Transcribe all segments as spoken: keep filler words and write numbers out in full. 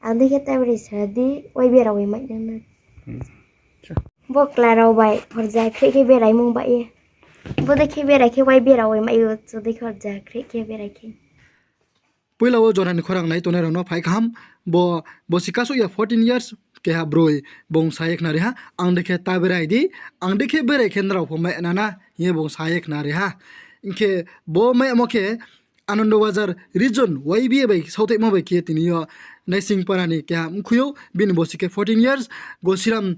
Ang dei khe taibrai sa di, Y B A rao bai mai nang na. Bo chla rao bai horja khreh khe berai mung bai ye. Bo dei khe berai khe Y B A rao bai mai ou, chu dei khe horja khreh khe berai khe. Poila wo jora ni khorang nai tongnai rao no phai kaham, bo, bo si kasuh ya fourteen years, keha broi, bung sa ye khnari ha, ang dei khe taibrai di, ang dei khe berai khe nrao pho mai nang na, hing ye bung sa ye khnari ha. Hing khe bo maimo khe, Anando Bazar region Y B A bai saohthaihmo bai khe tini yo Naisingpara ni keha mkhui ou, bini bosi khe fourteen years, Gosiram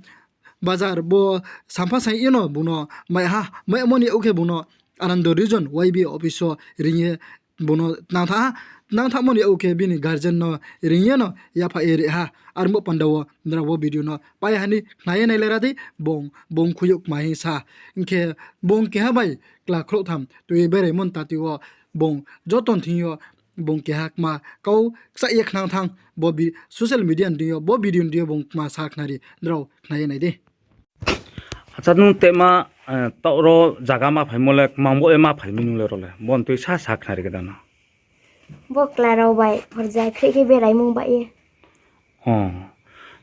Bazar bo sampha saing ye no bung no mai ha, maimo ni yag khe bung no Anando region Y B A office wo ring ye bung no tnang tha ha, tnang thamo ni yag khe bini guardian no ring ye no yaphaih ye ri ha, armo panda wo nrao bo video no pai ha ni khna ye nailai ra di, bung, bung khui yo kma hing sa, hing khe bung keha bai chla khrouhtham tui ye beraimo ni tati wo bung joto ni thing yo bung keha kma kau kchaih ye khnang thanng, bo bi-, social media ni deing yo, bo video ni deing yo bung kma sa khnari, nrao khna ye nai di. Acha, nung tema, taoh ro zaga ma phaimo le, kmang bo ye ma phai mi nung le ro le, bo ni tui sa sa khnari khe da no. Bo chla rao bai horja khreh khe berai mung bai ye.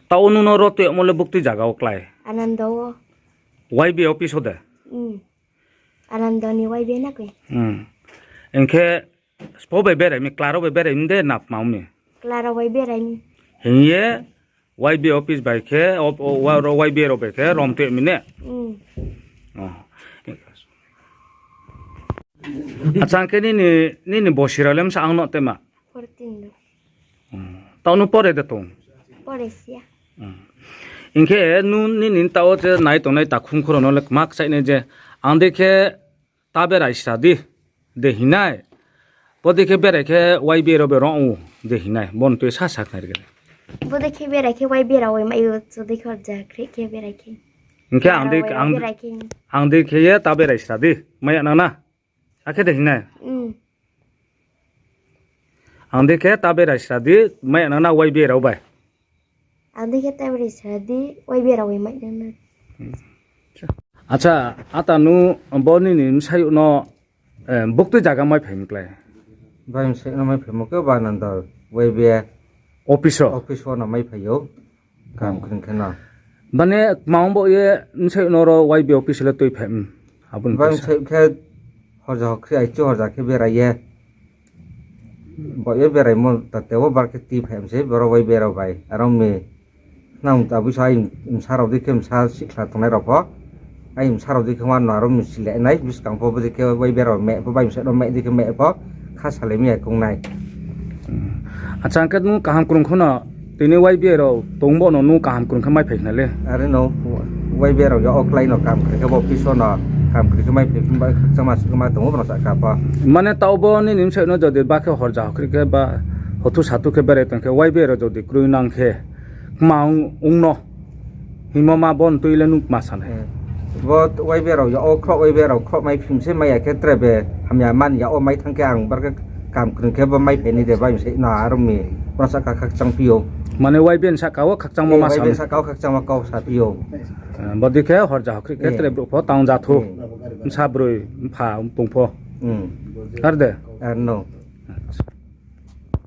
Taoh nung no ro tuimo le buktui zaga wo klái? Anando wo. Y B A office wo de? Anando ni Y B A na koi. Hing khe sbo bai berai mi, chla rao bai berai mi de na kma ong mi? Chla rao bai berai mi. Hing ye Y B A office bai khe, ro Y B A rao bai khe rom tui mi ne? Acha, hing khe nini, nini bosi rao le bsa ang no tema? Taoh nung pore de tong? Hing khe nung nini taoh wo je nai tongnai takhum khorang no le kma kchaih nai je, ang dei khe ta berai sra di, de hing nai. Bo dei khe berai khe Y B A rao bai rom ou, de hing nai. Bo ni tui sa sa khnari khe. Bo dei khe berai khe Y B A rao bai mai ou, chu dei khe horja khreh khe berai khe. Hing khe ang dei, ang dei khe ye ta berai sra di, mai ya nang na. Akhe de hing nai. Ang dei khe ta berai sra di, mai ya nang na Y B A rao bai. Ang dei khe ta berai sra di, Y B A rao bai mai nang na. Acha, ata nung bo nini bsayouh no buktui zaga mai phai mi klái? Bai bsayouh no mai phaimo khe bo Anando Y B A office wo no mai phai ou. Kam kring khe no. Mane kma ong bo ye bsayouh no ro Y B A office le tuiphai mi? Abo ni bsayouh khe horja hokhri aichu horja khe berai ye. Bo ye beraimo tate wo bar khe tuiphai mi se boro Y B A rao bai. Aro mi nang abo sa bsa rao dei khe bsa sihkhla tongnai rao pho. Ai bsa rao dei khe ma no aro mi sile nai buskang pho bo dei khe Y B A rao meh pho bai bsayouh no meh dei khe meh pho. Kha salai mi ya kong nai. Acha, hing khe nung kaham krung khe no, tini Y B A rao tong bo no nung kaham krung khe mai phai khna le. Are no, Y B A rao ya o klái no kam kri khe bo office wo no kam kri khe mai phai phi ba khakchangma sukma tong ou bo no sahka pho. Mane taoh bo nini bsayouh no jodi ba khe horja hokhri khe ba hothu sathu khe berai tong khe Y B A rao jodi kroi nang khe kma ong no hingmo ma bo ni tui le nung kma sa nai. Bo Y B A rao ya o khrouh, Y B A rao khrouh mai phim se mai ya khe tre be hamya man ya o mai thanng khe ang bar khe kam kring khe bo mai phai nai de bai bsayouh no aro mi bo no sahka khakchang phi ou. Mane Y B A ni sahka wo khakchangmo ma sa, Y B A ni sahka wo khakchangmo kau sa phi ou. Bo dei khe horja hokhri khe tre brouh pho tang ja thou. Bsa broi mpha tong pho. Ar de? Ar no.